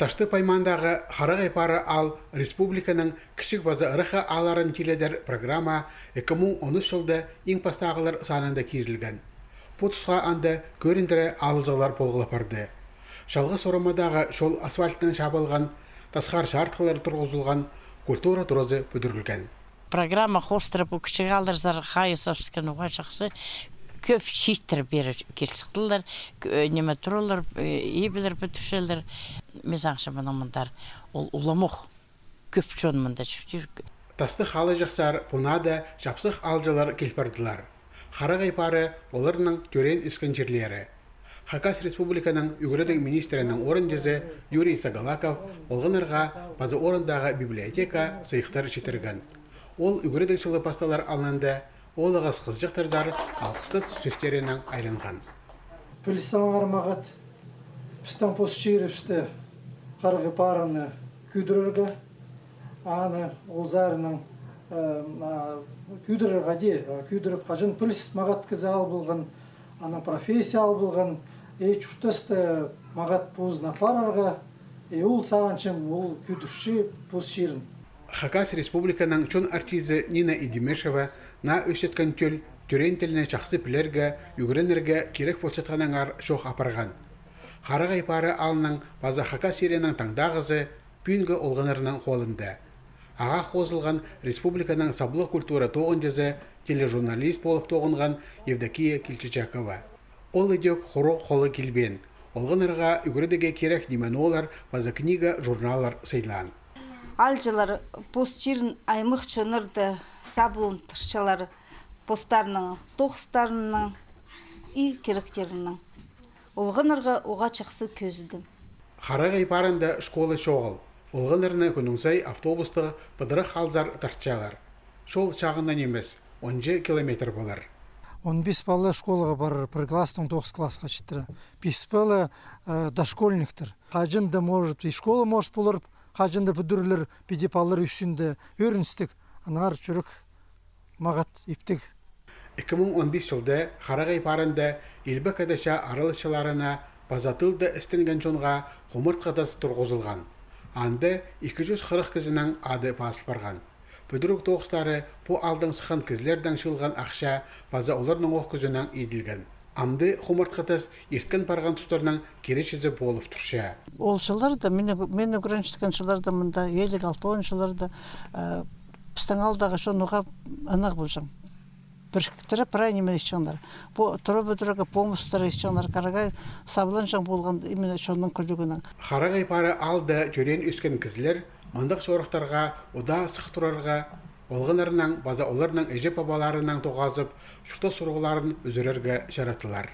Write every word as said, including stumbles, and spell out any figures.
Таштып аймаандағы Харағай Пары аал республиканың кічіг паза ыраххы аалларын тиледер программа ікі муң он ӱс чылда иң пастағылар санында кирілген. Пу тусха анда кӧріндіре алызығлар полғлап парды. Чалғыс орамадағы чол асфальтнаң чабылған, тасхар чаартхылар турғызылған, культура туразы пӱдірілген. Программа хоостыра пу кічіг аалларзар хайысыбысхан уғаа чахсы. Кӧп чииттер пеер кил сыхтылар, к-, э, ниме туралар, э, ибілер пӱдірчелер. Мин сағынчам, мының мындар ол уламох. Кӧп чон мында чуртир. Тастығ халаҷахсар пу наада чапсых аалҷылар кил пардылар. Харағай Пары оларның тӧреен ӧскен чирлері. Хакас Республиканың ӱгредіг министрінің орынҷызы Юрий Сагалаков олғаннарға паза орындағы библиотека сыйыхтар читірген. Ол ӱгредіг чылы пасталар алнында оолағас хызыҷахтарзар алғыстас сӧстерінең айланған. Піліс аңар мағат, пістің пос чирібісті, Харағай Парыны кӧдірерге, аны ол саринаң, э, а, кӧдірерге дее, а, кӧдіріп, хаҷан піліс мағат кізі ал полған, аның профессия ал полған, и чуртасты мағат позына апарарға, и ол, сағынчам, ол кӧдірче пос чирін. Хакас Республиканың чон артизі Нина Идимешева наа ӧсчеткен тӧл тӧреен тілні чахсы пілерге, ӱгренерге кирек полчатханнаңар чоох апарған. Харағай Пары аалның паза Хакас чирінің таңдағызы пӱӱнгі олғаннарның холында. Ағаа хозылған республиканың саблығ культура тоғынҷызы, тележурналист полып тоғынған Евдокия Кильчичакова. Ол ідӧк хоруғ холы килбеен. Олғаннарға ӱгредіге кирек ниме-ноо олар паза книга, журналлар сыйлаан. Аалҷылар пос чирін аймах чоннарны сабландырчалар постарының тоғыстарынаң и киректерінең. Олғаннарға уғаа чахсы кӧзідім. Харағай Парында школа чоғыл. Олғаннарны кӱннің сай автобустығ пыдырах аалзар тартчалар. Чол чағыннаң нимес, он читі километр полар. Он пис пала школаға парар, пір класстаң тоғыс классха читіре. Пис пала, э, дошкольниктер. Хаҷан даа, может, и школа, может, полар, хаҷан даа пӱдірілер, піди палалар ӱстӱнде ӧріністіг, аннаңар чӱрек мағат иптіг. Ікі муң он пис чылда Харағай Парында илбек ада чаа араласчыларына паза тылда істенген чонға хумартхы тас турғызылған. Анда ікі чӱс хырых кізінің ады пазыл парған. Пӱдіріг тоғыстары пу аалдаң сыххан кізілердең чыылған ахча паза оларның ох кӱзінең иділген. Амды хумартхы тас ирткен парған тустарның киречізі полып турча. Ол чылларда, мин, мин ӱгренчеткен чылларда, мында, илиг алтон чылларда, э, пістің аалдағы чон уғаа ынағ полҷаң. Піріктіре прай ниме итчеңнер. Пу тура пӱдірерге помыстар итчеңнер, Харағай сабланҷаң полған именно чонның кӱлӱгінең. Харағай Пары аалда тӧреен ӧскен кізілер мындағ чорыхтарға удаа сых турарға, олғаннарнаң паза оларның іҷе-пабаларынаң тоғазып, чуртас сурығларын ӱзӱрерге чарадылар.